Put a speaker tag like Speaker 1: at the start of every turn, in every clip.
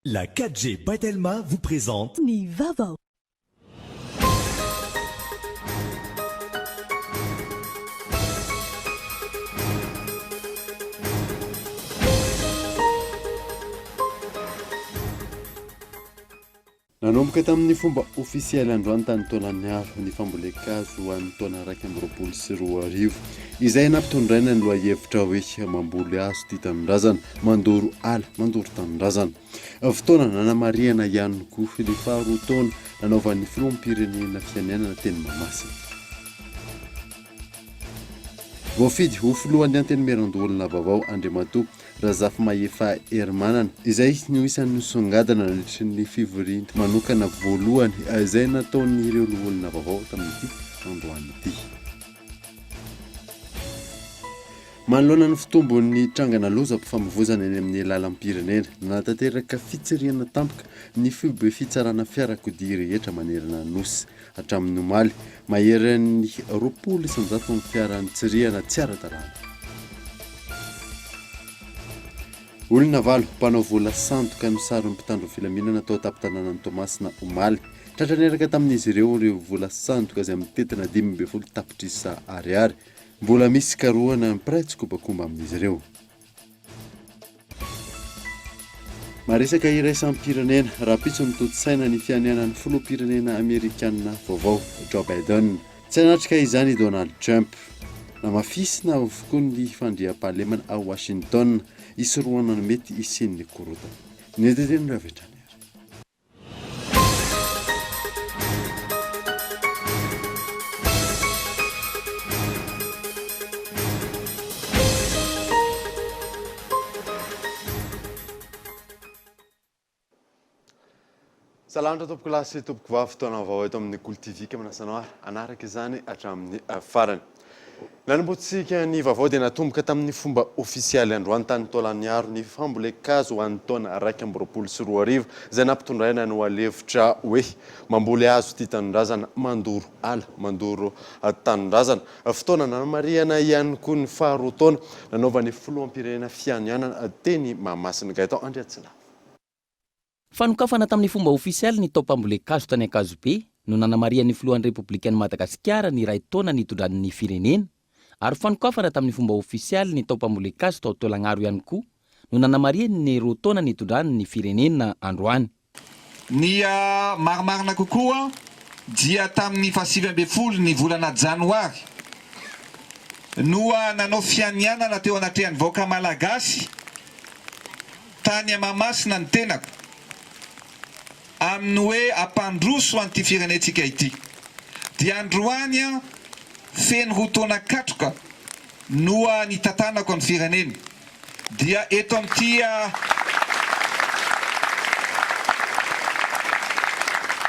Speaker 1: La 4G by Telma vous présente.
Speaker 2: Ny vaovao.
Speaker 3: Nanomboka tamin'ny fomba ofisialy androany tany Taolagnaro ny fambolen-kazo ho an'ny taona 2021, izay nampitondraina ny lohahevitra hoe Mamboly hazo tia tanindrazana, mandoro ala, mandoro tanindrazana. Fotoana nanamarihana ihany koa ny faharoa taona nanaovan'ny filoham-pirenena fianianana teny Mahamasina. Voafidy ho filohan'ny Antenimierandoholona vaovao Andriamatoa Razafimahefa Herimanana, izay no isan'ny nisongadina nandritry ny fivoriana manokana voalohany izay nataon'ireo loholona vaovao tamin'ity androany ity. Manoloana ny fitombon'ny trangana lozam-pifamoivoizana eny amin'ny lalam-pirenena, nanatanteraka fitsirihana tampoka ny foibe fitsarana fiarakodia rehetra manerana ny Nosy hatramin'ny omaly. Maherin'ny 20% ny fiara nitsirihana tsy ara-dalàna. Olona valo mpanao vola sandoka no saron'ny mpitandro ny filaminana tao an-tampon-tanànan'i Toamasina omaly. Tratra niaraka tamin'izy ireo ireo vola sandoka izay mitentina 15 tapitrisa ariary. Mbola misy karohana ny mpiray tsikombakomba amin'izy ireo. Maresaka iraisam-pirenena, rahampitso no tontosaina ny fianianan'ny filoham-pirenena amerikanina vaovao, Joe Biden. Tsy hanatrika izany i Donald Trump. Namafisina avokoa ny fandriampahalemana ao Washington, hisorohana ny mety hisian'ny korontana. Ny andinindininy avy hatrany ary. Salanitra tompoko lahy sy tompoko vavy, fotoana vaovao eto amin'ny Kolo TV ka manasa anao ary hanaraka izany hatramin'ny farany. Nanombohantsika ny vaovao dia natomboka tamin'ny fomba ofisialy androany tany Taolagnaro ny fambolen-kazo ho an'ny taona 2021 izay nampitondraina ny lohalevitra hoe Mamboly hazo tia tanindrazana, mandoro ala, mandoro tanindrazana. Fotoana nanamarihana ihany koa ny faharoa taona nanaovan'ny filoham-pirenena fianianana teny Mahamasina Gaëtan Andriatsilavo.
Speaker 4: Fanokafana tamin'ny fomba ofisialy ny taom-pambolen-kazo tany Ankazobe no nanamarihan'ny filohan'ny Repoblikan'i Madagasikara ny iray taona nitondrany ny firenena, ary fanokafana tamin'ny fomba ofisialy ny taom-pambolen-kazo tao Taolagnaro ihany koa no nanamarihany ny roa taona nitondrany ny firenena androany.
Speaker 5: Ny marimarina kokoa dia tamin'ny fahasivy ambin'ny folo ny volana janoary no nanao fianianana teo anatrehan'ny vahoaka malagasy Tany Mahamasina ny tenako amin'ny hoe hampandroso an'ity firenentsika ity. Dia androany an, feno roa taona katroka no nitantanako ny firenena. Dia eto amin'ity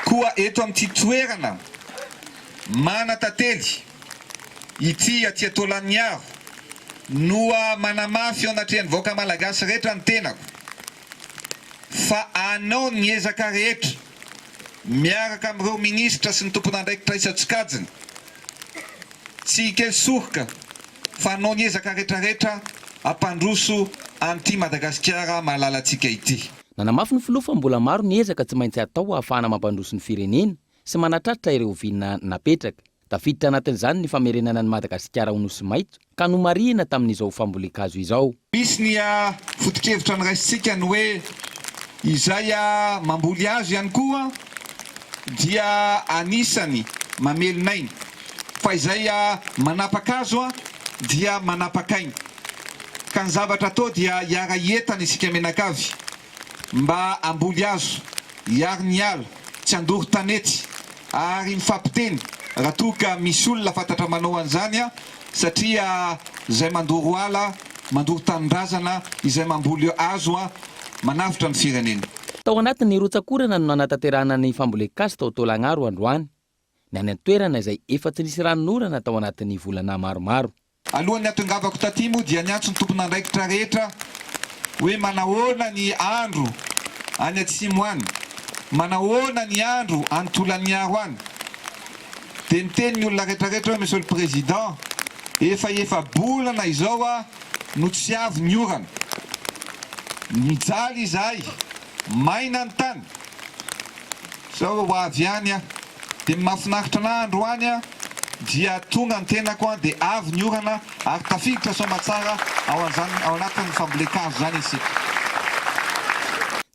Speaker 5: koa eto amin'ity toerana manan-tantely ity aty Taolagnaro no manamafy eo anatrehan'ny vahoaka Malagasy rehetra ny tenako fa hanao ny ezaka rehetra miaraka amin'ireo minisitra sy ny tompon'andraikitra isan-tsokajiny tsy hikely soroka fa hanao ny ezaka rehetra rehetra hampandroso an'ity Madagasikara malalantsika ity.
Speaker 4: Nanamafy ny filoha fa mbola maro ny ezaka tsy maintsy atao hahafahana mampandroso ny firenena sy manatratra ireo vina napetraka. Tafiditra anatin'izany ny famerenana an'i Madagasikara ho Nosy maitso, ka nomarihina tamin'izao fambolen-kazo izao.
Speaker 5: Misy ny foto-kevitra noraisintsika ny hoe izay mamboly hazo ihany koa dia anisany mamelona aina, fa izay manapaka hazo dia manapaka aina. Ka ny zavatra atao dia hiara-hientana isika mianakavy mba hamboly hazo, hiaro ny ala, tsy handoro tanety ary mifampiteny raha toa ka misy olona fantatra manao an'izany satria izay mandoro ala mandoro tanindrazana, izay mamboly hazo manavotra ny firenena.
Speaker 4: Tao anatin'ny rotsak'orana no nanatanterahana ny fambolen-kazo tao Taolagnaro androany, ny any an-toerana izay efa tsy nisy ranonorana tao anatin'ny volana maromaro.
Speaker 5: Alohan'ny hatongavako taty moa dia niantso ny tompon'andraikitra rehetra hoe manahoana ny andro any atsimo any, manahoana ny andro any Tolaniaro any. Dia niteny ny olona rehetra rehetra hoe Monsieur le Président, efa efa-bolana izao no tsy avy ny orana. Mijaly izahay. Maina ny tany. Zao ho avy ihany aho. Dia ny mahafinaritra anah androany an, dia tonga ny tenako an, dia avy ny orana ary tafiditra soamatsara ao an'izany ao anatin'ny fambolen-kazo izany isika.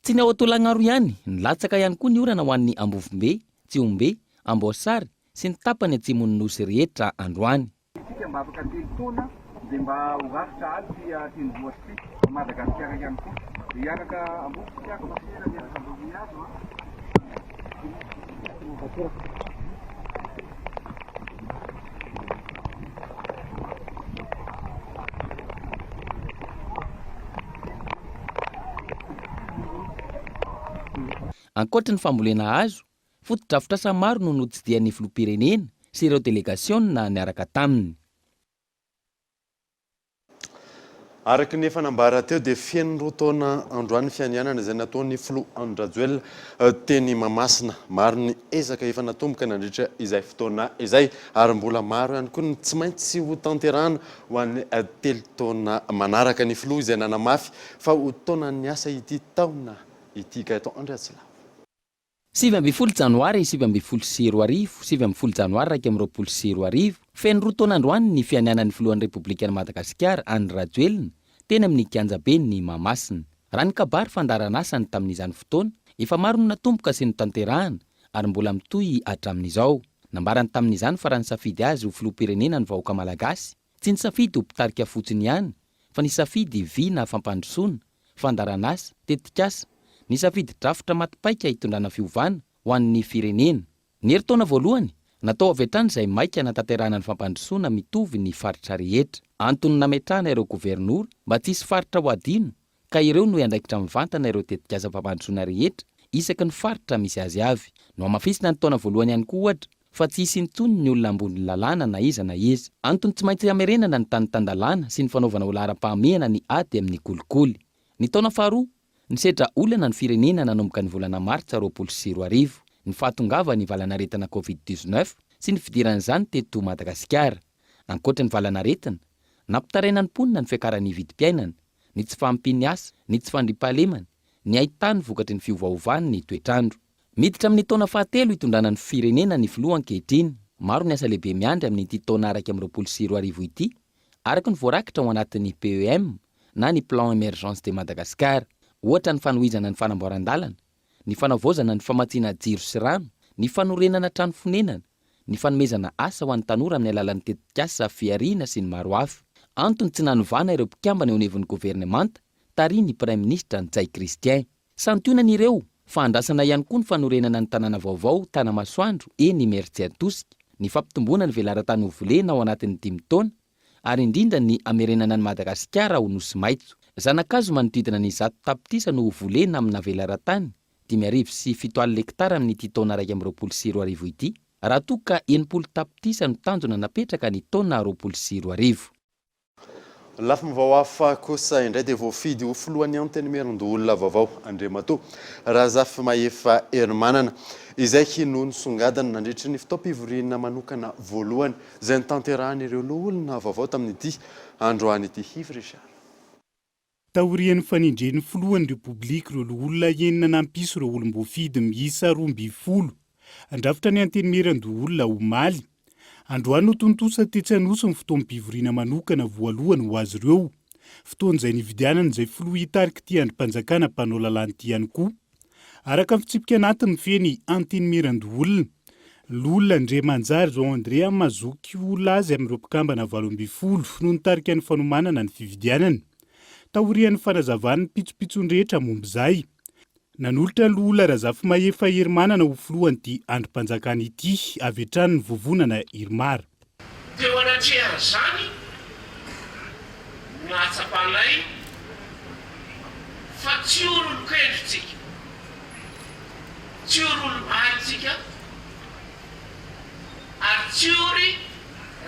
Speaker 4: Tsy ny ao Tolagnaro ihany, nilatsaka ihany koa ny orana ho an'ny Ambovombe, Tsihombe, Amboasary sy ny tapany atsimon'ny Nosy rehetra androany.
Speaker 2: Isika mba afaka telo taona dia mba ho rafitra aly ity tendrombohitra ity, i Madagasikara ihany koa. Dia hiaraka hamboly isika fa masera miaraka hamboly hazo an.
Speaker 4: Ankoatry ny fambolena hazo, Fotodrafitrasa maro no notsidihan'ny filoham-pirenena sy ireo delegasiona niaraka taminy.
Speaker 3: Araka ny efa nambara teo dia feno roa taona androany ny fianianana izay nataon'ny filoha Andry Rajoelina teny Mahamasina. Maro ny ezaka efa natomboka nandritra izay fotoana izay ary mbola maro ihany koa ny tsy maintsy ho tanterahana ho an'ny telo taona manaraka. Ny filoha izay nanamafy fa ho taonan'ny asa ity taona ity. Gaëtan Andriatsilavo.
Speaker 4: 19 janoary 2019, 19 janoary 2021, Feno roa taona androany ny fianianan'ny filohan'ny Repoblikan'i Madagasikara, Andry Rajoelina, teny amin'ny kianjaben'i Mahamasina. Raha ny kabary fandaharan'asany tamin'izany fotoana, efa maro no natomboka sy notanterahana ary mbola mitohy hatramin'izao. Nambarany tamin'izany fa raha nisafidy azy ho filoham-pirenena ny vahoaka malagasy, Tsy nisafidy ho mpitarika fotsiny ihany fa nisafidy vina fampandrosoana, fandaharan'asa, tetikasa, nisafidy drafitra maty paika hitondrana fiovana ho an'ny firenena. Ny herintaona voalohany, natao avy hatrany izay maika hanatanterahana ny fampandrosoana mitovy ny faritra rehetra. Antony nametrahana ireo governora mba tsy hisy faritra ho adino ka ireo no hiandraikitra mivantana ireo tetikasa fampandrosoana rehetra isaky ny faritra misy azy avy. Nohamafisina ny taona voalohany ihany koa ohatra fa tsy hisy intsony ny olona ambonin'ny lalàna na iza na iza. Antony tsy maintsy hamerenana ny tany tan-dalàna sy ny fanaovana ho laharam-pahamehana ny ady amin'ny kolikoly. Ny taona faharoa, nisedra olana ny firenena nanomboka ny volana martsa 2020, ny fahatongavan'ny valanaretina covid 19 sy ny fidiran'izany teto Madagasikara. Ankoatra ny valanaretina, nampitaraina ny mponina ny fiakaran'ny vidim-piainana, ny tsy fahampian'ny asa, ny tsy fandriampahalemana, ny haintany vokatry ny fiovaovan'ny toetr'andro. Miditra amin'ny taona fahatelo hitondrana ny firenena ny filoha ankehitriny. Maro ny asa lehibe miandry amin'ity taona 2021 ity, araka ny voarakitra ao anatin'ny PEM na ny Plan Emergence de Madagascar. Ohatra ny fanohizana ny fanamboaran-dalana, ny fanavaozana ny famatsiana jiro sy rano, ny fanorenana trano fonenana, ny fanomezana asa ho an'ny tanora amin'ny alalan'ny tetikasa fihariana sy ny maro hafa. Antony tsy nanovana ireo mpikambana eo anivon'ny governemanta, tarihin'ny Praiminisitra Ntsay Christian. Santionany ireo, fa andrasana ihany koa ny fanorenana ny tanàna vaovao Tanamasoandro eny Imerintsiatosika, ny fampitomboana ny velaran-tany ho volena ao anatin'ny dimy taona, ary indrindra ny hamerenana an'i Madagasikara ho nosy maitso. Zana-kazo manodidina ny zato tapitrisa no ho volena amina velaran-tany 7500 hektara amin'ity taona 2021 ity, raha toa ka 60 tapitrisa no tanjona napetraka ny taona 2020.
Speaker 3: Lafim-baovao hafa kosa indray dia voafidy ho filohan'ny Antenimierandoholona vaovao Andriamatoa Razafimahefa Herimanana, izay no nisongadina nandritry ny fotoam-pivoriana manokana voalohany izay notanterahin'ireo loholona vaovao tamin'ity androany ity. Yves Richard.
Speaker 6: Taorian'ny fanendren'ny filohan'ny Repoblika ireo loholona enina nampisy ireo olom-boafidy miisa 12 handrafitra ny Antenimierandoholona omaly. Androany no tontosa tetsy Anosy ny fotoam-pivoriana manokana voalohany ho azy ireo. Fotoana izay nividianana izay filoha hitarika ity andrim-panjakana mpanao lalàna ity ihany koa. Araka ny fitsipika anatiny mifehy ny Antenimierandoholona, Loholona Andriamanjary Jean André amin'ny maha zoky olona azy amin'ireo mpikambana 18 no nitarika ny fanomanana ny fifidianana. Taorian'ny fanazavan'ny pitsopitsony rehetra momba izay, nanolotra ny Loholona Razafimahefa Herimanana ho filohan'ity andrim-panjakana ity avy hatrany ny vovonana Irmar.
Speaker 7: Teo anatrehan'izany no nahatsapanay fa tsy olon-kendry tsika, tsy olom-bahy tsika ary tsy ory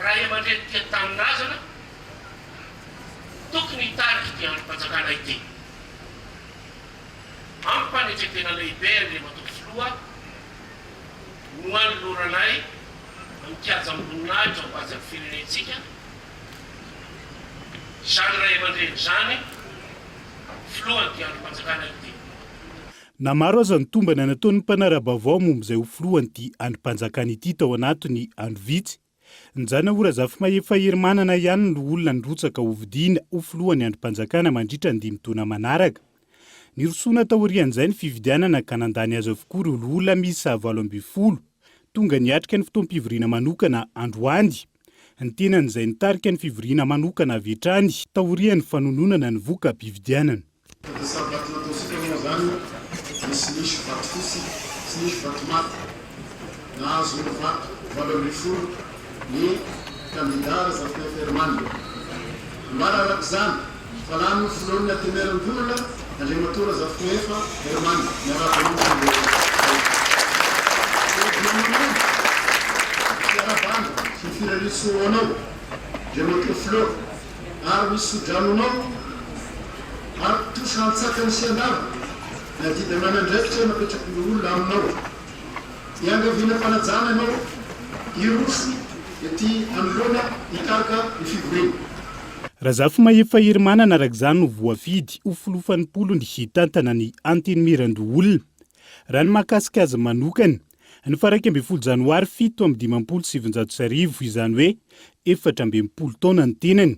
Speaker 7: ray aman-dreny tia tanindrazana tokony hitarika ity andrim-panjakana ity. Amim-panetren-tena lehibe Andriamatoa Filoha no anoloranay ny kianjam-boninahitra ho hajan'ny firenentsika, izany ray aman-dreny izany, filohan'ity andrim-panjakana ity.
Speaker 6: Na maro aza ny tombana nataon'ny mpanara-baovao momba izay ho filohan'ity andrim-panjakana ity tao anatin'ny andro vitsy, nijanona ho Razafimahefa Herimanana ihany ny loholona nirotsaka hofidiana ho filohan'ny andrim-panjakana mandritra ny dimy taona manaraka. Nirosoana taorian'izay ny fifidianana ka nandany azy avokoa ireo loholona miisa 18 tonga niatrika ny fotoam-pivoriana manokana androany. Ny tenany izay nitarika ny fivoriana manokana avy hatrany taorian'ny fanononana ny voka-pifidianana.
Speaker 8: Tamin'ny vato nataontsika moa izany nisy nisy vato fotsy sy nisy vato maty. Nahazo ny vato 18 ny kandida Razafimahefa Herman. Ambara araka izany fa lany ho filohan'ny Antenimierandoholona Andriamatoa Razafimahefa Herman. Miarahaba anao filoha. Koa dia maneho ny fiarahabana sy ny firariantsoa ho anao Andriamatoa Filoha. Ary misy tsodrano anao, ary trosa antsakany sy andavany, ny adidy aman'andraikitra napetraky ny olona aminao. Iangaviana am-panajana ianao hiroso ety anoloana hitarika ny fivoriana.
Speaker 6: Razafimahefa Herimanana araka izany no voafidy ho filoha fanimpolony hitantana ny Antenimierandoholona. Raha ny mahakasika azy manokana, Ny faha 11 janoary 1957, izany hoe 64 taona ny tenany.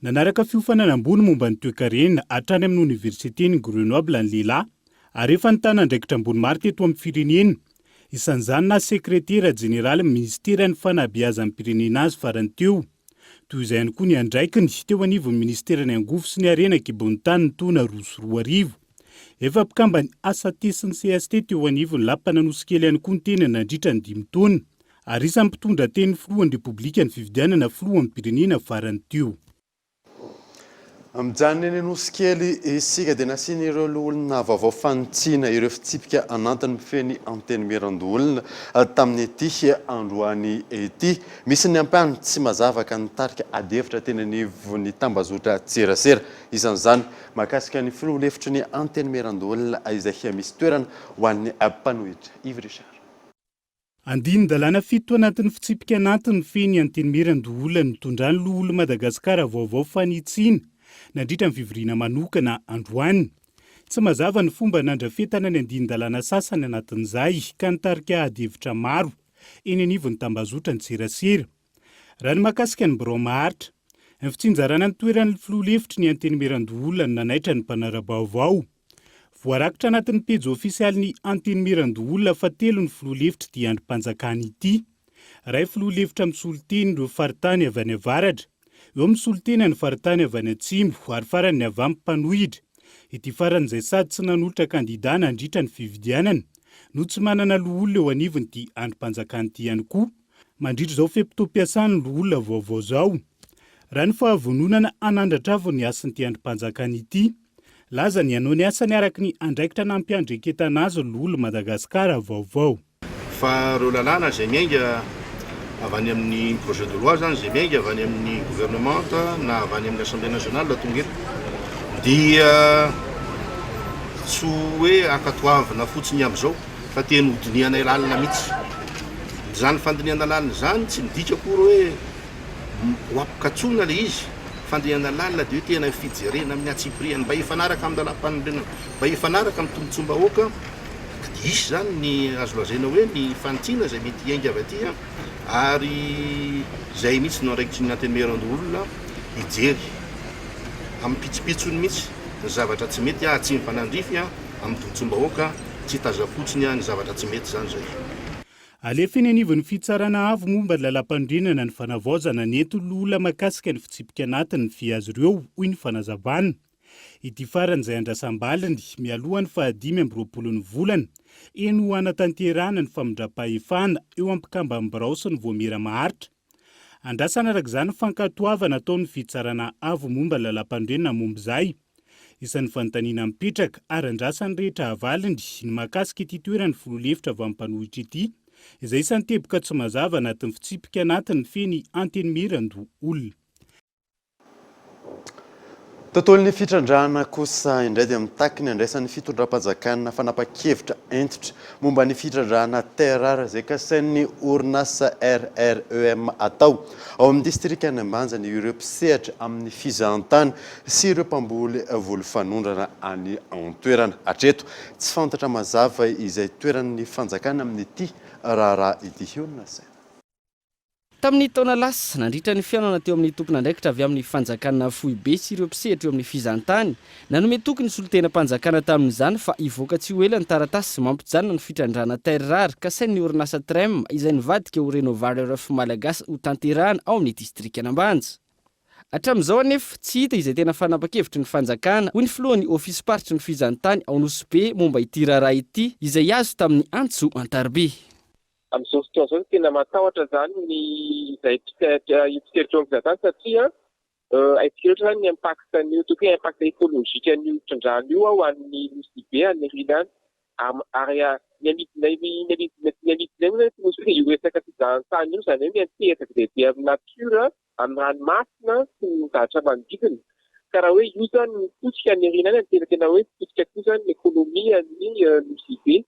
Speaker 6: Nanaraka fiofanana ambony momba ny toekarena hatrany amin'ny oniversiten'i Grenoble ny lehilahy, ary efa nitana andraikitra ambony maro teto amin'ny firenena, isan'izany naha sekretera jeneralin'ny minisiteran'ny fanabeazam-pirenena azy farany teo. Toy izay ihany koa ny andraikiny teo anivon'ny minisiteran'ny angovo sy ny harena an-kibon'ny tany ny taona 2002. Efa mpikamban'ny ASAT sy ny cst teo anivon'ny Lapan'Anosikely ihany koa ny tenany nandritra ny dimy taona, ary isan'ny mpitondra tenin'ny filohan'ny Repoblika ny fifidianana filoham-pirenena farany teo.
Speaker 3: Mijanona eny Anosikely isika dia nasian'ireo loholona vaovao fanitsiana ireo fitsipika anatiny mifehy ny Antenimierandoholona tamin'ity androany ity. Misy ny ampahany tsy mazava ka nitarika adihevitra teny anivon'ny tambazotran-tserasera. Isan'izany, mahakasika ny filoha lefitry ny Antenimierandoholona izay misy toerana ho an'ny mpanohitra, Yves Richard.
Speaker 6: Andinin-dalàna fito anatin'ny fitsipika anatiny mifehy ny Antenimierandoholona nitondran'ny Loholon'i Madagasikara vaovao fanitsiana nandritra ny fivoriana manokana androany. Tsy mazava ny fomba nandrafetana ny andinin-dalàna sasany anatin'izay ka nitarika adihevitra maro eny anivon'ny tambazotran-tserasera. Raha ny mahakasika ny birao maharitra, ny fitsinjarana ny toeran'ny filoha lefitry ny Antenimierandoholona no nanaitra ny mpanara-baovao. Voarakitra anatin'ny pejy ofisialin'ny Antenimierandoholona fa telo ny filoha lefitr'ity andrim-panjakana ity. Iray filoha lefitra misolo teny ireo faritany avy any avaratra, eo misolo tena ny faritany avy any atsimo ary farany ny avy amin'ny mpanohitra. Ity farany izay sady tsy nanolotra kandida nandritra ny fifidianana no tsy manana loholona eo anivon'ity andrim-panjakana ity ihany koa. Mandritra izao fe-potoam-piasan'ny loholona vaovao izao, raha ny fahavononana hanandratra avo ny hasin'ity andrim-panjakana ity, laza ny hanao ny asany araka ny andraikitra nampiandreketana azy ny loholon'i Madagasikara vaovao.
Speaker 9: Fa ireo lalàna izay miainga avy any amin'ny projet de loi izany, izay miainga avy any amin'ny gouvernement na avy any amin'ny assemblée nationale tonga eto dia tsy hoe ankatoavina fotsiny amin'izao fa teny hodinihanay lalina mihitsy. Izany fandinihana lalina izany tsy midika akory hoe ho ampikatsoina ilay izy. Fandinihana lalina dia hoe tena fijerena amin'ny antsipiriany mba hifanaraka amin'ny lalàmpanorenana, mba hifanaraka amin'ny tombontsoam-bahoaka. Ka dia hisy izany ny azo lazaina hoe ny fanitsiana izay mety hiainga avy aty ary izay mihitsy no andraikitry ny Antenimierandoholona hijery amin'ny pitsopitsony mihitsy ny zavatra tsy mety, tsy mifanandrify amin'ny tombontsoam-bahoaka. Tsy hitazam-potsiny ny zavatra tsy mety izany izay.
Speaker 6: Alefa eny anivon'ny Fitsarana Avo momba ny Lalàmpanorenana ny fanavaozana nentin'ny loholona mahakasika ny fitsipika anatiny mifehy azy ireo, hoy ny fanazavana. Ity farany izay andrasam-baliny mialoha ny fahadimy amby roapolo ny volana eny ho hanatanterahana ny famindram-pahefana eo amin'ny mpikamban'ny birao sy ny voamiera maharitra. Andrasana araka izany ny fankatoavana ataon'ny Fitsarana Avo momba ny Lalàmpanorenana momba izay. Isan'ny fanontaniana mipetraka ary andrasan'ny rehetra havaliny ny mahakasika ity toeran'ny filoha lefitra avy amin'ny mpanohitra ity, izay isan'ny teboka tsy mazava anatin'ny fitsipika anatiny mifehy ny Antenimierandoholona.
Speaker 3: Tontolon'ny fitrandrahana kosa indray dia mitaky ny handraisan'ny fitondram-panjakana fanapan-kevitra hentitra momba ny fitrandrahana terre rare izay kasain'ny orinasa RREM atao ao amin'ny distrikan'i Ambanja ny ireo mpisehatra amin'ny fizahantany sy ireo mpamboly voly fanondrana any an-toerana. Hatreto, tsy fantatra mazava izay toeran'ny fanjakana amin'ity raharaha ity. Hionona saina.
Speaker 10: Tamin'ny taona lasa, nandritra ny fihaonana teo amin'ny tompon'andraikitra avy amin'ny fanjakana foibe sy ireo mpisehatra eo amin'ny fizahantany, nanome toky ny solontenam-panjakana tamin'izany fa hivoaka tsy ho ela ny taratasy mampijanona ny fitrandrahana terre rare kasain'ny orinasa Trem izay nivadika ho Renovareref Malagasy hotanterahana ao amin'ny distrikan'Ambanja. Hatramin'izao anefa, tsy hita izay tena fanapan-kevitry ny fanjakana, hoy ny filohan'ny ofisim-paritry ny fizahantany ao Nosy Be momba ity raharaha ity, izay azo tamin'ny antso an-tariby.
Speaker 11: Amin'izao fotoana izao tena matahotra izany ny izay mpiseritra io mpiseritra eo amin'ny fizahantany satria haintsika loatra izany ny impact an'io ataoko hoe impact écologique an'io fitondrana io ho an'ny Nosy Be any aoriana any. Ary ny amidinay ny amidinay ny amidinay moa izany eto Nosy Be dia io resaka fizahantany io izany hoe miantehitra be dia be amin'ny natiora, amin'ny ranomasina sy ny zavatra manodidina. Ka raha hoe io izany no potika any aoriana any tena tena hoe potika koa izany ny économie an'ny Nosy Be.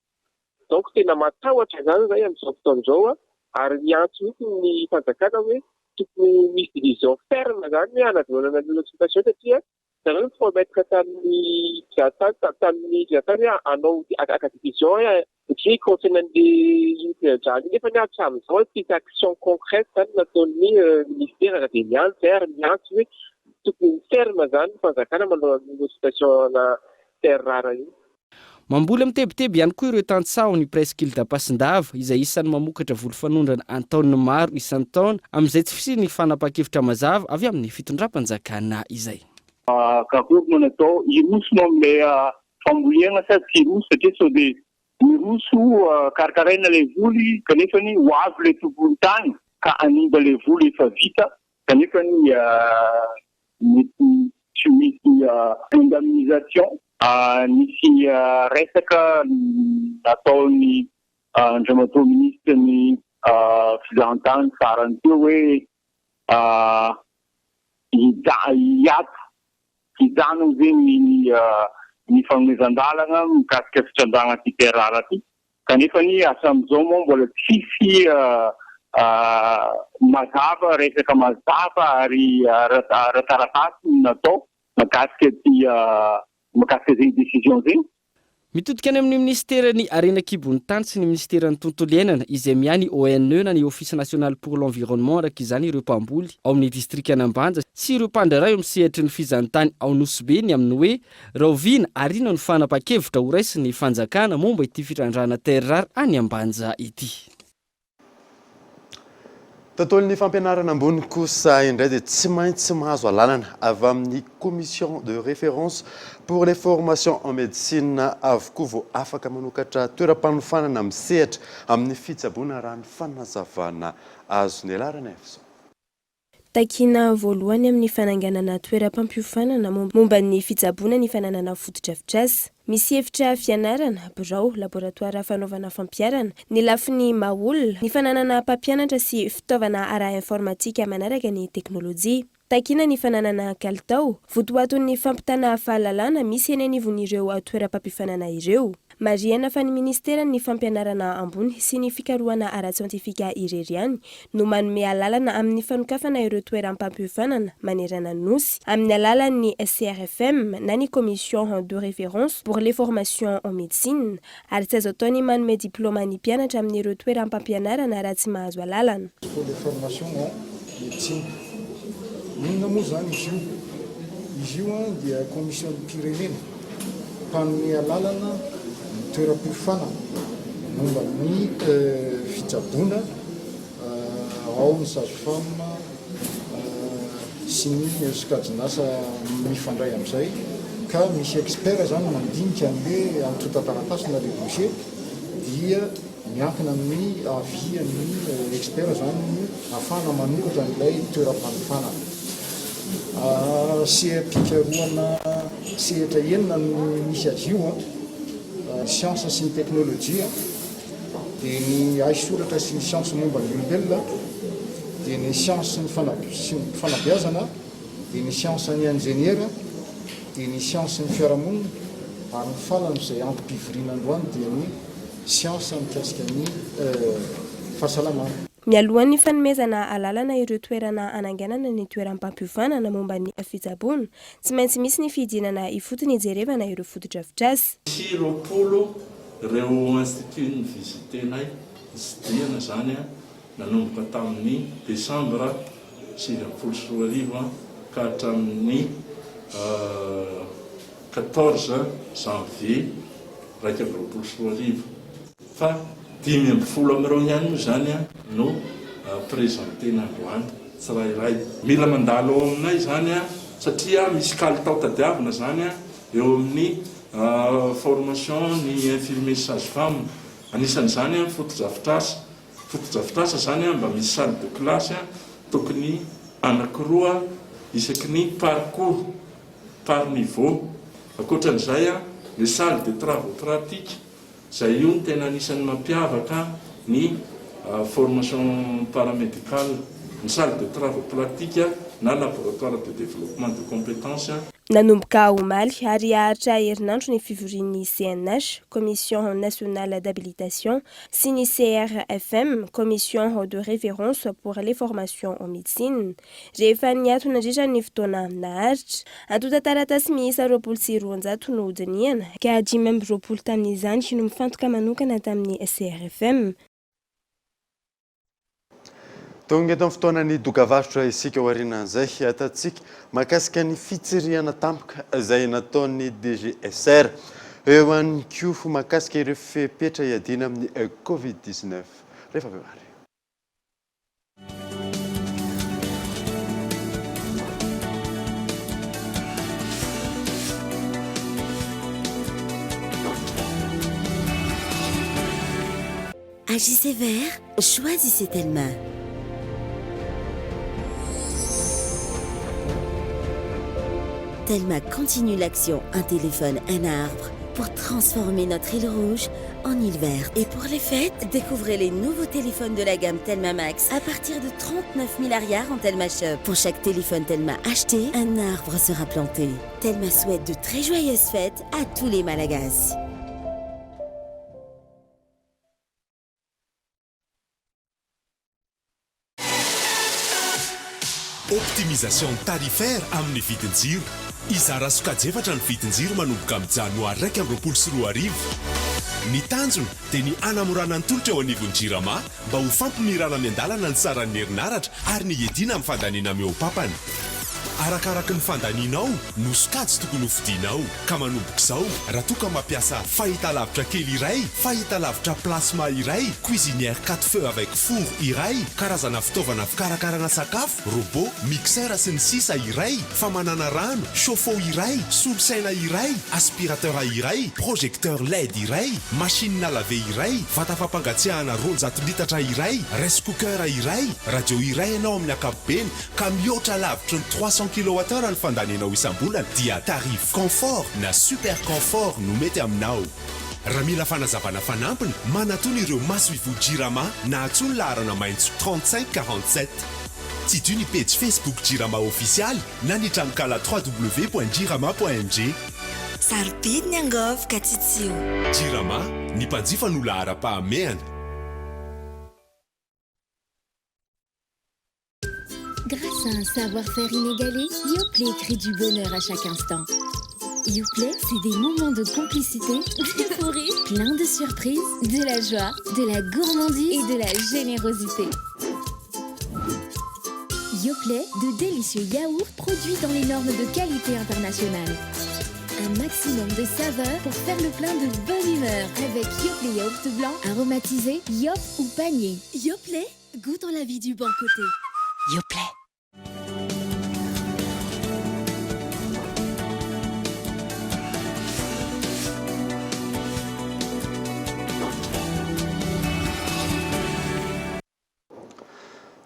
Speaker 11: Donc tena matahotra izany izahay amin'izao fotoana izao ary miantso mihitsy ny fanjakana hoe tokony ho misy division ferme izany hoe hanadinoana an'io exploitation satria zareo ni-promettre tamin'ny mpizahatany tamin'ny mpizahatany hoe hanao haka division hoe ohatran'ny hoe hi-contient an'le io toedrahana io nefa hatramin'izao tsisy action concrète izany nataon'ny ministera raha dia miantso izahay ary miantso hoe tokony ho ferme izany ny fanjakana manao an'io exploitation-na terre rare io.
Speaker 10: Mamboly mitebiteby ihany koa ireo tantsaha ao amin'ny Presqu'île d'Ampasindava, izay isan'ny mamokatra voly fanondrana an-taoniny maro isan-taona, amin'izay tsy fisian'ny fanapahan-kevitra mazava avy amin'ny fitondram-panjakana izay.
Speaker 12: Karory no natao, hiroso no amin'ilay fambolena sa tsy hiroso satria sao dia miroso karakaraina ilay voly kanefa ho avy ilay tompon'ny tany ka hanimba ilay voly efa vita kanefa mety tsy ho hisy indemnisation. Nisy resaka nataon'ny Andriamatoa Minisitry ny Fizahantany farany teo hoe hiato, hijanona zegny ny fanomezan-dalana mikasika fitrandrahana ity terre rare ity. Kanefa anie hatramin'izao moa mbola tsisy mazava, resaka mazava ary ara-taratasy no natao mahakasika ity mahakasika zegny décision zegny.
Speaker 10: Mitodika any amin'ny minisiteran'ny Harena an-kibon'ny tany sy ny minisiteran'ny Tontolo iainana izay miahy ny ONE na ny Office National pour l'Environnement araka izany ireo mpamboly ao amin'ny distrikan'Ambanja sy ireo mpandraharaha eo amin'ny sehatry ny fizahantany ao Nosy Be ny amin'ny hoe Rahoviana ary inona no fanapahan-kevitra horaisin'ny fanjakana momba ity fitrandrahana terre rare any Ambanja ity?
Speaker 3: Tontolon'ny fampianarana ambony kosa indray dia tsy maintsy mahazo alalana avy amin'ny Commission de référence pour les formations en médecine avokoa vao afaka manokatra toeram-panofanana misehatra amin'ny fitsaboana raha ny fanazavana azon'i Elah Ranaivoson.
Speaker 13: Takiana voalohany amin'ny fananganana toeram-pampiofanana momba ny fitsaboana ny fananana fotodrafitrasa. Misy efitra fianarana, birao, laboratoara fanaovana fampiharana, ny lafiny maha olona, ny fananana mpampianatra sy fitaovana ara-informatika manaraka ny teknolojia. Takiana ny fananana kalitao, votoaton'ny fampitana fahalalana misy eny anivon'ireo toeram-pampiofanana ireo. Marihana fa ny minisiteran'ny Fampianarana ambony sy ny fikarohana ara-tsiantifika irery ihany no manome alalana amin'ny fanokafana ireo toeram-pampiofanana manerana ny Nosy amin'ny alalan'ny CRFM na ny Commission de référence pour les formations en médecine ary tsy azo atao ny manome diplaoma ny mpianatra amin'ireo toeram-pampianarana raha tsy mahazo alalana.
Speaker 8: Pour les formations en médecine. Inona moa izany izy io? Izy io dia commission-pirenena mpanome alalana ny toeram-piofanana momba ny fitsaboana ao ny sage femme sy ny sokajin'asa mifandray amin'izay ka misy expert izany mandinika an'le antontan-taratasy na le dossier dia miankina amin'ny avis an'ny expert izany no ahafahana manokatra an'ilay toeram-panofanana. Seha-pikarohana sehatra enina no misy azy io, ny siansa sy ny teknolojia, dia ny haisoratra sy ny siansa momba ny olombelona, dia ny siansa sy ny fanabeazana, dia ny siansan'ny injeniera. dia ny siansan'ny fiarahamonina ary ny farany izay antom-pivoriana androany dia ny siansa mikasika ny fahasalamana.
Speaker 13: Mialohan'ny fanomezana alalana ireo toerana hananganana ny toeram-pampiofanana momba ny fitsaboana, tsy maintsy misy ny fidinana ifotony hijerevana ireo fotodrafitrasa.
Speaker 14: Misy 20 ireo institut ni-visiter-nay, nitsidihana izany nanomboka tamin'ny desambra 2019 ka hatramin'ny quatorze janvier 2021. Fa 15 amin'ireo ihany moa izany no présenter-na androany tsirairay. Mila mandalo ao aminay izany satria misy kalitao tadiavina izany eo amin'ny formation ny infirmier sage femme. Anisan'izany ny fotodrafitrasa. Fotodrafitrasa izany mba misy salle de classe tokony anankiroa isaky ny parcours par niveau. Ankoatran'izay ny salle de travaux pratiques Izay io no tena anisan'ny mampiavaka ny formation paramédicale, ny salle de travaux pratique na laboratoire de développement de compétences.
Speaker 13: Nanomboka omaly ary haharitra herinandro ny fivorian'ny CNH, Commission Nationale d'Habilitation, sy ny CRFM, Commission de Référence pour les Formations en Médecine, rehefa niato nandritra ny fotoana naharitra. Antontan-taratasy miisa 220 no hodinihana, ka 25 tamin'izany no mifantoka manokana tamin'ny CRFM.
Speaker 3: Tonga eto amin'ny fotoanan'ny dokavarotra isika aorianan'izay hiatantsika mahakasika ny fitsirihana tampoka izay nataon'ny DGSR. Eo ihany koa mahakasika ireo fepetra hiadiana amin'ny Covid 19. Rehefa avy eo ary.
Speaker 15: Agissez vert, choisissez Telma. Telma continue l'action Un téléphone, un arbre pour transformer notre île rouge en île verte. Et pour les fêtes, découvrez les nouveaux téléphones de la gamme Telma Max à partir de 39 000 arrières en Telma Shop. Pour chaque téléphone Telma acheté, un arbre sera planté. Telma souhaite de très joyeuses fêtes à tous les Malagasy.
Speaker 1: Optimisation tarifaire amin'ny vidin-jiro. Hizara sokajy efatra ny vidin-jiro manomboka amin'ny janoary 2021. Ny tanjona dia ny hanamorana ny tolotra eo anivon'ny Jirama mba ho fampimirana miandalana ny saran'ny herinaratra ary ny hiadiana amin'ny fandaniana mihoa-papana. Arakaraky ny fandanianao no sokajy tokony ho fidianao. Ka manomboka izao, raha toa ka mampiasa fahitalavitra kely iray, fahitalavitra plasma iray, cuisinière quatre feux avec four iray, karazana fitaovana fikarakarana sakafo, robot, mixeur sy ny sisa iray, famanana rano, chauffe-eau iray, solosaina iray, aspirateur iray, projecteur led iray, machine à laver iray, vata fampangatsiahana 200 litatra iray, rice cooker iray, radio iray ianao amin'ny ankapobeny, ka mihoatra lavitry ny 300 kilowatt heure ny fandanianao isam-bolana dia tarif confort na super confort no mety aminao. Raha mila fanazavana fanampiny, manatona ireo masoivoho Jirama na antsoy ny laharana maitso 35 47. Tsidiho ny pejy Facebook Jirama ofisialy na ny tranonkala www.jirama.mg.
Speaker 15: Sarobidy ny angôvo ka tsitsio.
Speaker 1: Jirama, ny mpanjifa no laharam-pahamehana.
Speaker 16: Grâce à un savoir-faire inégalé, Yoplait crée du bonheur à chaque instant. Yoplait, c'est des moments de complicité, de fou rire, plein de surprises, de la joie, de la gourmandise et de la générosité. Yoplait, de délicieux yaourts produits dans les normes de qualité internationale. Un maximum de saveurs pour faire le plein de bonne humeur avec Yoplait yaourt blanc, aromatisé, yop ou panier. Yoplait, goûtons la vie du bon côté. Yoplait.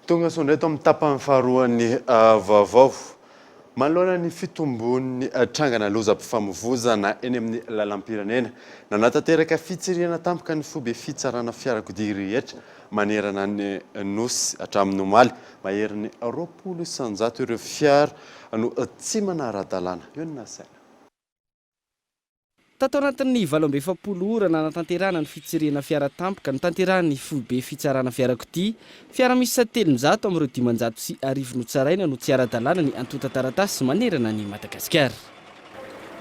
Speaker 3: Tonga soa indray eto amin'ny tapany faharoan'ny vaovao. Manoloana ny fitombon'ny trangana lozam-pifamoivozana eny amin'ny lalam-pirenena, nanatanteraka fitsirihana tampoka ny foibe fitsarana fiarakodia rehetra manerana ny Nosy hatramin'ny omaly. Maherin'ny 20% ireo fiara no tsy manara-dalàna. Eo ny nasaina.
Speaker 10: Tato anatin'ny 48 ora nanatanterahana ny fitsirihana fiara tampoka notanterahin'ny foibe fitsarana fiarakodia, fiara miisa 300 amin'ireo 1500 notsaraina no tsy ara-dalàna ny antontan-taratasy manerana an'i Madagasikara.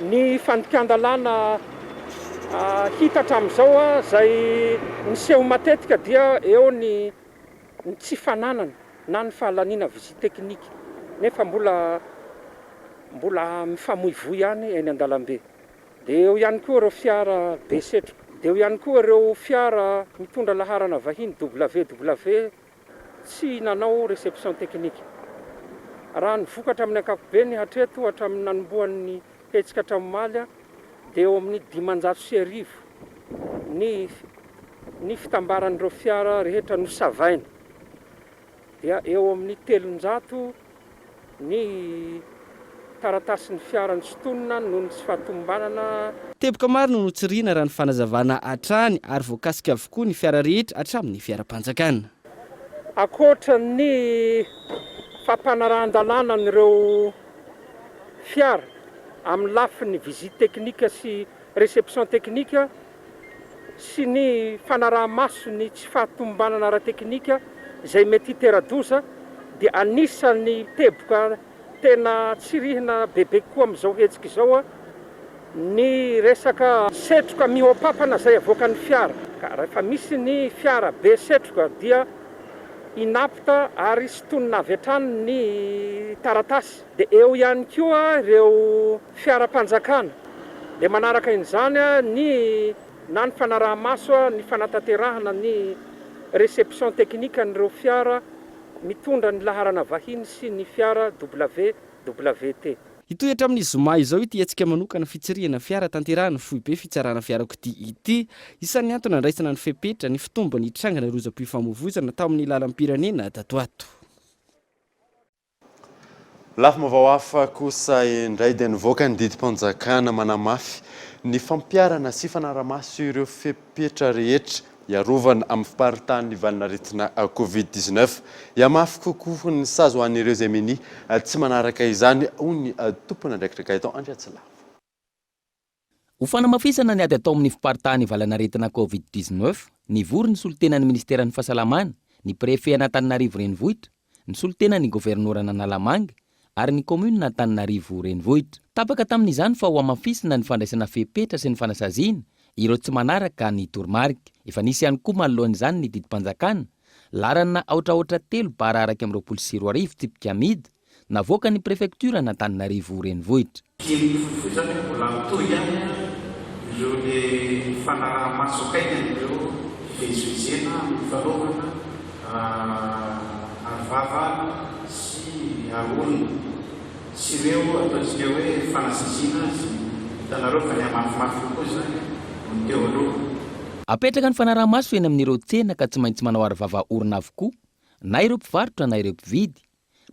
Speaker 7: Ny fandikan-dalàna hita hatramin'izao izay miseho matetika dia eo ny ny tsy fananana na ny fahalaniana visite technique nefa mbola mbola mifamoivoy ihany eny an-dalambe. Dia eo ihany koa ireo fiara be setroka. Dia eo ihany koa ireo fiara mitondra laharana vahiny WW tsy nanao réception technique. Raha ny vokatra amin'ny ankapobeny hatreto hatramin'ny nanombohan'ny hetsika hatramin'ny omaly dia eo amin'ny 1500 ny ny fitambaran'ireo fiara rehetra nosavaina. Dia eo amin'ny 300 ny taratasin'ny fiara nosintonina noho ny tsy fahatomombanana.
Speaker 10: Teboka maro no notsirihina raha ny fanazavana hatrany ary voakasika avokoa ny fiara rehetra hatramin'ny fiaram-panjakana.
Speaker 7: Ankoatra ny fampanarahan-dalàna an'ireo fiara amin'ny lafiny visite technique sy réception technique sy ny fanaraha-maso ny tsy fahatomombanana ara-teknika izay mety hitera-doza dia anisan'ny teboka tena tsirihina bebe kokoa amin'izao hetsika izao ny resaka setroka mihoa-papana izay avoakan'ny fiara. Ka rehefa misy ny fiara be setroka dia inapte ary sintonina avy hatrany ny taratasy. Dia eo ihany koa ireo fiaram-panjakana. Dia manaraka in'izany ny na ny fanaraha-maso ny fanatanterahana ny réception technique an'ireo fiara mitondra ny laharana vahiny sy ny fiara WWT.
Speaker 10: Hitohy hatramin'ny zoma izao ity hetsika manokana fitsirihana fiara tanterahin'ny foibe fitsarana fiarakodia ity. Isan'ny antony nandraisana ny fepetra ny fitombon'ny trangana lozam-pifamoivoizana tao amin'ny lalam-pirenena tato ato.
Speaker 3: Lafim-baovao hafa kosa indray dia nivoaka ny didim-panjakana manamafy ny fampiharana sy fanarahamaso ireo fepetra rehetra hiarovana amin'ny fiparitahan'ny valanaretina Covid 19. Hihamafy kokoa ny sazy ho an'ireo izay minia tsy manaraka izany hoy ny tompon'andraikitra Gaëtan Andriatsilavo.
Speaker 4: Ho fanamafisana ny ady atao amin'ny fiparitahan'ny valanaretina Covid 19, nivory ny solontenan'ny minisiteran'ny Fahasalamana, ny Préfet an'Antananarivo Renivohitra, ny solontenan'ny governoran'Analamanga ary ny kaominina Antananarivo Renivohitra. Tapaka tamin'izany fa hohamafisina ny fandraisana fepetra sy ny fanasaziana ireo tsy manaraka ny toromarika. Efa nisy ihany koa manoloana izany ny didim-panjakana, laharana aotra aotra telo bara 2021 tsipika amidy, Navoakan'ny prefektioran'Antananarivo Renivohitra.
Speaker 17: Kely fohy izany mbola mitohy ihany ireo le fanaraha-maso akaiky an'ireo fivezivezena amin'ny fanaovana arovava sy aro-orona sy ireo ataontsika hoe fanasaziana izay hitanareo fa nihamafimafy kokoa izany noho ny teo aloha.
Speaker 4: Apetraka ny fanaraha-maso eny amin'ireo tsena ka tsy maintsy manao arovava orona avokoa na ireo mpivarotra na ireo mpividy.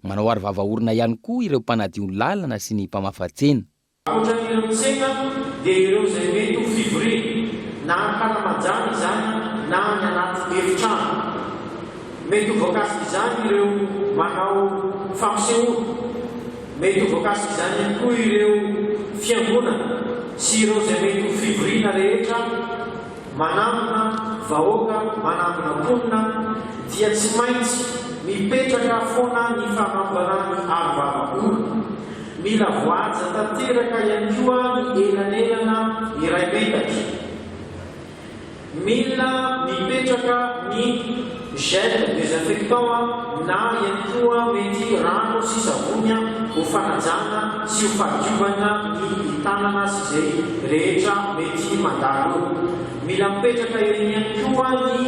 Speaker 4: Manao aro vava orona ihany koa ireo mpanadio lalana sy ny mpamafa tsena.
Speaker 17: Ankoatra an'ireo tsena dia ireo izay mety ho fivoriana na ankalamajana izany na any anaty efitrano. Mety ho voakasik'izany ireo manao fampisehoana. Mety ho voakasik'izany ihany koa ireo fiangonana sy ireo izay mety ho fivoriana rehetra. Manangona vahoaka, manangona mponina dia tsy maintsy mipetraka foana ny fanaovana ny arovava orona. Mila voahaja tanteraka ihany koa ny elanelana iray metatra. Mila mipetraka ny gel désinfectant na ihany koa mety rano sy savony ho fanajana sy ho fahadiovana ny tanana sy izay rehetra mety mandalo eo. Mila mipetraka eny ihany koa ny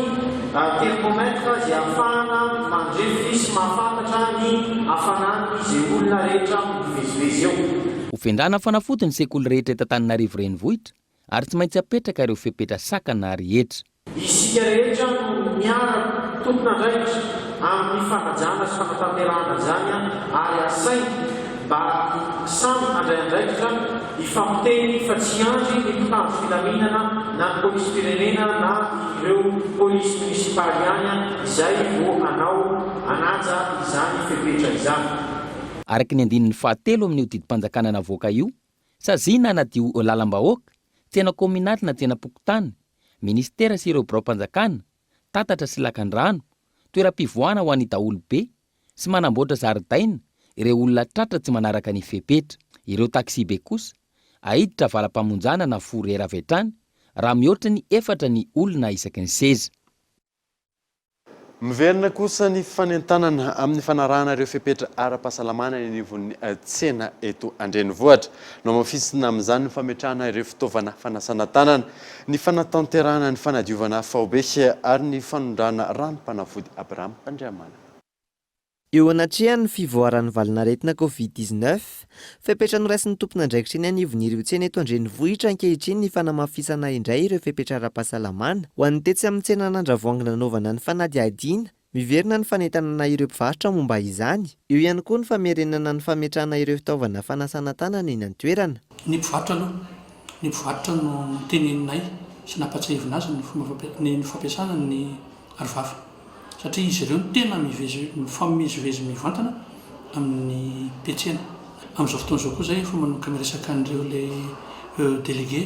Speaker 17: thermomètre izay ahafahana mandrefy sy mahafantatra ny hafanan'ny izay olona rehetra mivezivezy eo.
Speaker 4: Ho fendrana fanafody ny sekoly rehetra eto Antananarivo Renivohitra ary tsy maintsy apetraka ireo fepetra sakana rehetra.
Speaker 17: Isika rehetra no miara-tompon'andraikitra amin'ny fanajana sy fanatanterahana izany ary asaina mba samy handray andraikitra, hifampiteny fa tsy hiandry ny mpitandro filaminana na ny polisim-pirenena na ireo polisy monisipaly ihany izay vao hanao hanaja izany fepetra izany.
Speaker 4: Araka ny andininy fahatelo amin'io didim-panjakana navoaka io, saziana hanadio lalam-bahoaka. tsena kaominaly na tsenam-pokontany, minisitera sy ireo biraom-panjakana, tatatra sy lakandrano, toeram-pivoahana ho an'ny daholobe sy manamboatra zaridaina ireo olona tratra tsy manaraka ny fepetra. Ireo taxibe kosa aiditra valam-pamonjana na fourrière avy hatrany raha mihoatra ny efatra ny olona isaky ny seza.
Speaker 3: Miverina kosa ny fanentanana amin'ny fanarahana ireo fepetra ara-pahasalamana eny anivon'ny tsena eto an-drenivohitra. Nohamafisina amin'izany ny fametrahana ireo fitaovana fanasana tanana, ny fanatanterahana ny fanadiovana faobe ary ny fanondrahana ranom-panafody Abraham Andriamanana.
Speaker 18: Eo anatrehan'ny fivoaran'ny valanaretina Covid 19, fepetra noraisin'ny tompon'andraikitra eny anivon'ireo tsena eto an-drenivohitra ankehitriny ny fanamafisana indray ireo fepetra ara-pahasalamana. Ho an'ny tetsy amin'ny tsenan'Andravoahangy nanaovana ny fanadihadiana, miverina ny fanentanana ireo mpivarotra momba izany. Eo ihany koa ny famerenana ny fametrahana ireo fitaovana fanasana tanana eny an-toerana.
Speaker 19: Ny mpivarotra aloha, ny mpivarotra no noteneninay sy nampatsiahivina azy ny fomba ny fampiasana ny arovava. satria izy ireo no tena mivezy mifamezivezy mivantana amin'ny mpiantsena. Amin'izao fotoana izao koa izay efa manomboka miresaka an'ireo ilay délégué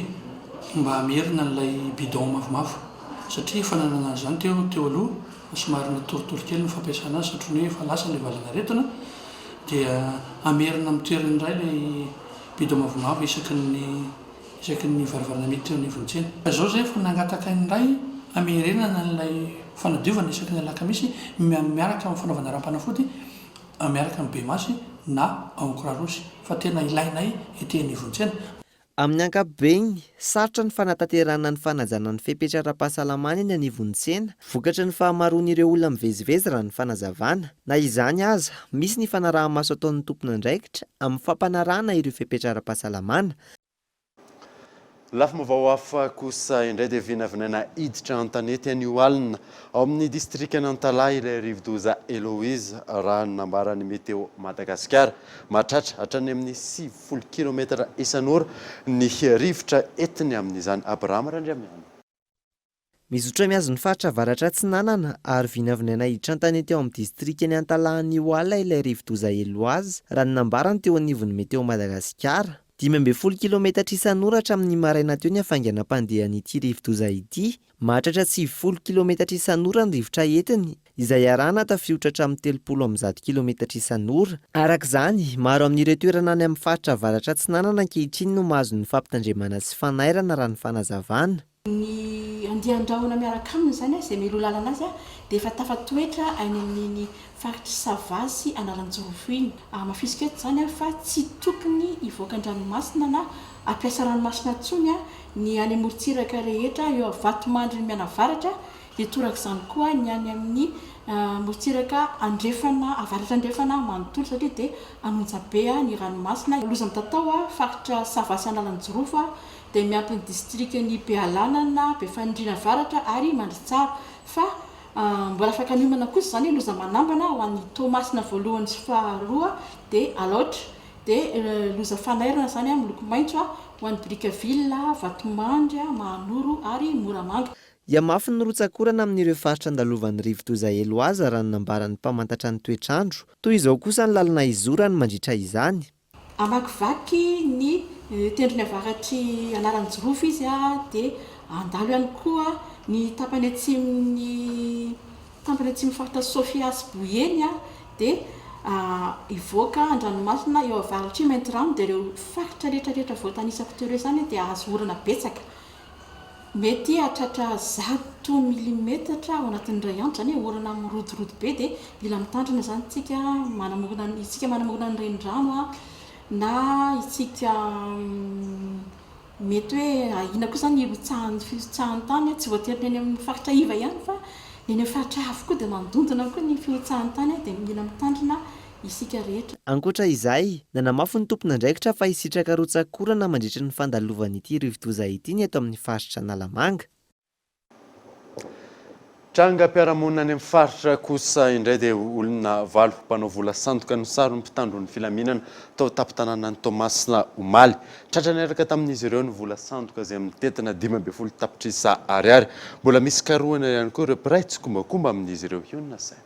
Speaker 19: mba hamerina an'ilay bidon mavomavo satria efa nanana an'izany teo teo aloha fa somary natoritory kely ny fampiasana azy satria ny hoe efa lasa ilay valanaretina dia hamerina amin'ny toerany indray ilay bidon mavomavo isaky ny isaky ny varavarana miditra eo anivon'ny tsena. Izao izay efa nangataka indray hamerenana an'ilay fanadiovana isaky ny alakamisy miaraka amin'ny fanaovana ranom-panafody miaraka amin'ny Bemasy na ao amin'ny Croix Rouge fa tena ilainay ety anivon'ny tsena.
Speaker 18: Amin'ny ankapobeny, sarotra ny fanatanterahana ny fanajana ny fepetra ara-pahasalamana eny anivon'ny tsena, vokatry ny fahamaroan'ireo olona mivezivezy raha ny fanazavana. Na izany aza, misy ny fanaraha-maso ataon'ny tompon'andraikitra amin'ny fampanarahana ireo fepetra ara-pahasalamana.
Speaker 3: Lafim-baovao hafa kosa indray dia vinavinaina hiditra an-tanety anio alina ao amin'ny distrikan'Antalaha ilay rivodoza Eloise raha ny nambaran'ny Météo Madagasikara. Mahatratra hatrany amin'ny 90 kilometatra isan'ora ny rivotra entiny amin'izany. Abraham Randriamiana.
Speaker 18: Mizotra mihazo ny faritra avaratra atsinanana ary vinavinaina hiditra an-tanety ao amin'ny distrikan'i Antalaha Anioala ilay rivodoza Eloise, raha ny nambarany teo anivon'ny Météo Madagasikara. 15 kilometatra isan'ora hatramin'ny maraina teo ny hafainganam-pandehan'ity rivodoza ity. Mahatratra 90 kilometatra isan'ora ny rivotra entiny, izay arahana tafiotra hatramin'ny 130 kilometatra isan'ora. Araka izany, maro amin'ireo toerana any amin'ny faritra avaratra atsinanana ankehitriny no mahazo ny fampitandremana sy fanairana raha ny fanazavana.
Speaker 20: Ny andian-drahona miaraka aminy izany, izay mialoha lalana azy, dia efa tafatoetra any amin'iny faritr'i Sava sy Analanjirofo iny. Hamafisiko eto izany fa tsy tokony hivoaka an-dranomasina na hampiasa ranomasina intsony ny any amorontsiraka rehetra eo Vatomandry mianavaratra, dia torak'izany koa ny any amin'ny morontsiraka andrefana, avaratra andrefana manontolo satria dia hanonja be ny ranomasina. Loza mitatao faritra Sava sy Analanjirofo dia miampy ny distrikan'i Bealanana, Befanindriana Avaratra ary Mandritsara. Fa mbola afaka miomana kosa izany loza manambana ho an'i Toamasina voalohany sy faharoa dia Alaotra. Dia loza fanairana izany miloko maitso ho an'i Brickaville, Vatomandry, Mahanoro ary Moramanga.
Speaker 18: Hihamafy ny rotsak'orana amin'ireo faritra andalovan'ny rivodoza Eloaza raha ny nambaran'ny mpamantatra ny toetr'andro. Toy izao kosa ny lalana hizorany mandritra izany.
Speaker 20: Hamakivaky ny tendrony avaratr'i Analanjirofo izy dia handalo ihany koa ny tapany atsimon'ny tapany atsimon'ny faritra Sofia sy Boeny dia hivoaka an-dranomasina eo avaratr'i Maintirano dia ireo faritra rehetra rehetra voatanisako teo ireo izany dia hahazo orana betsaka. Mety hahatratra 100 milimetatra ao anatin'ny iray andro, izany hoe orana mirodorodo be dia mila mitandrina izany isika manamorona ny isika manamorona ny renirano na isika mety hoe ahiana koa izany hirotsahan'ny fihotsahan'ny tany, tsy voatery ny any amin'ny faritra iva ihany fa ny any amin'ny faritra avo koa dia mandondona koa ny fihotsahan'ny tany dia mila mitandrina isika rehetra.
Speaker 18: Ankoatra izay, nanamafy ny tompon'andraikitra fa hisitraka rotsak'orana mandritra ny fandalovan'ity rivodoza ity ny eto amin'ny faritra Analamanga.
Speaker 3: Trangam-piarahamonina any amin'ny faritra kosa indray dia olona valo mpanao vola sandoka no saron'ny mpitandro ny filaminana tao an-tampon-tanànan'i Toamasina omaly. Tratra niaraka tamin'izy ireo ny vola sandoka izay mitentina 15 tapitrisa ariary. Mbola misy karohina ihany koa ireo mpiray tsikombakomba amin'izy ireo. Hionona saina.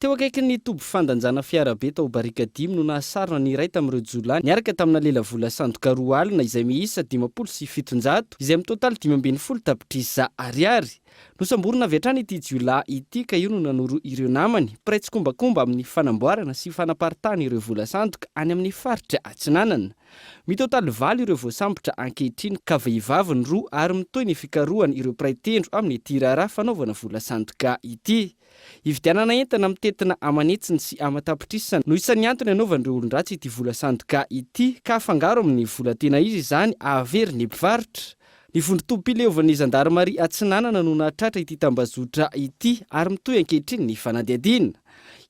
Speaker 10: Teo akaikin'ny toby fandanjana fiarabe tao Barikadimy no nahasarona ny iray tamin'ireo jiolahy niaraka tamina lelavola sandoka 2 alina izay miisa 750 izay mitotaly 15 tapitrisa ariary. Nosamborina avy hatrany ity jiolahy ity ka io no nanoro ireo namany, mpiray tsikombakomba amin'ny fanamboarana sy fanaparitahana ireo vola sandoka any amin'ny faritra Atsinanana. Mitotaly valo ireo voasambotra ankehitriny ka vehivavy ny roa ary mitohy ny fikarohana ireo mpiray tendro amin'ity raharaha fanaovana vola sandoka ity. Hividianana entana mitentina aman'hetsiny sy aman-tapitrisany no isan'ny antony anaovan'ireo olon-dratsy ity vola sandoka ity ka afangaro amin'ny vola tena izy izany ahavery ny mpivarotra. Ny vondron-tobim-pileovan'ny zandarimaria Atsinanana no nahatratra ity tambazotra ity ary mitohy ankehitriny ny fanadihadiana.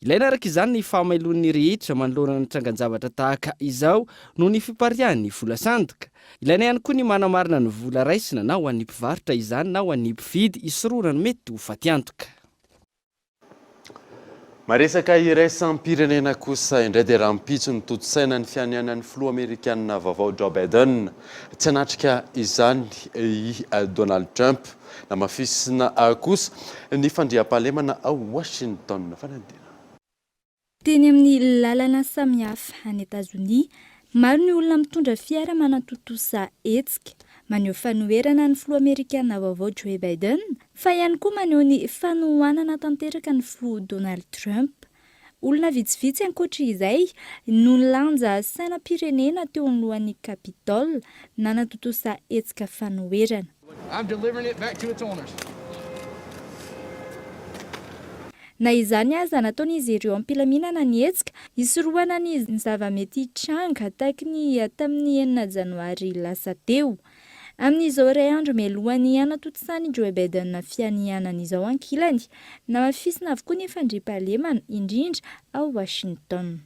Speaker 10: Ilaina araka izany ny fahamailoan'ny rehetra manoloana ny trangan-javatra tahaka izao noho ny fipariahan'ny vola sandoka. Ilaina ihany koa ny manamarina ny vola raisina na ho an'ny mpivarotra izany na ho an'ny mpividy hisorohana ny mety ho fatiantoka.
Speaker 3: Maresaka iraisam-pirenena kosa indray dia rahampitso no tontosaina ny fianianan'ny filoha amerikanina vaovao Joe Biden. Tsy hanatrika izany i Donald Trump. Namafisina kosa ny fandriampahalemana ao Washington. Fanadihadiana.
Speaker 16: Teny amin'ny lalana samihafa any Etazonia, maro ny olona mitondra fiara manatontosa hetsika, maneho fanoherana ny filoha amerikana vaovao Joe Biden, fa ihany koa maneho ny fanohanana tanteraka ny filoha Donald Trump. Olona vitsivitsy ankoatra izay no nilanja sainam-pirenena teo anoloan'ny Capitol nanatontosa hetsika fanoherana. Na izany aza, nataon'izy ireo am-pilaminana ny hetsika, hisorohana ny zava-mety hitranga tahaky ny tamin'ny enina janoary lasa teo. Amin'izao iray andro mialohan'ny hanatontosan'i Joe Biden fianianany izao ankilany, namafisina avokoa ny fandriampahalemana, indrindra ao Washington.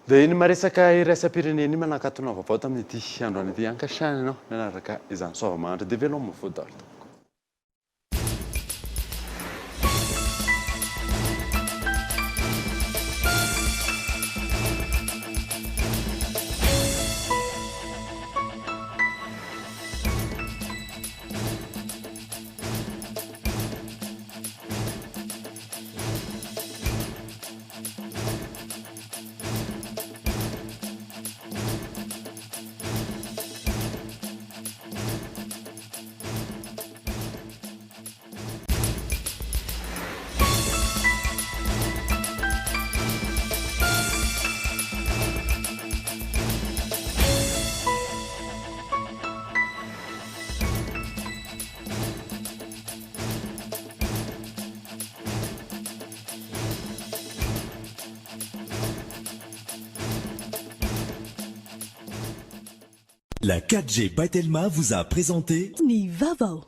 Speaker 3: Dia iny maresaka iraisam-pirenena iny manakatona vaovao tamin'ity androany ity. Ankasitrahana ianao nanaraka izany. Soava-mahantra dia veloma fo daholo tompoko.
Speaker 1: La 4G by Telma vous a présenté
Speaker 21: Ny vaovao.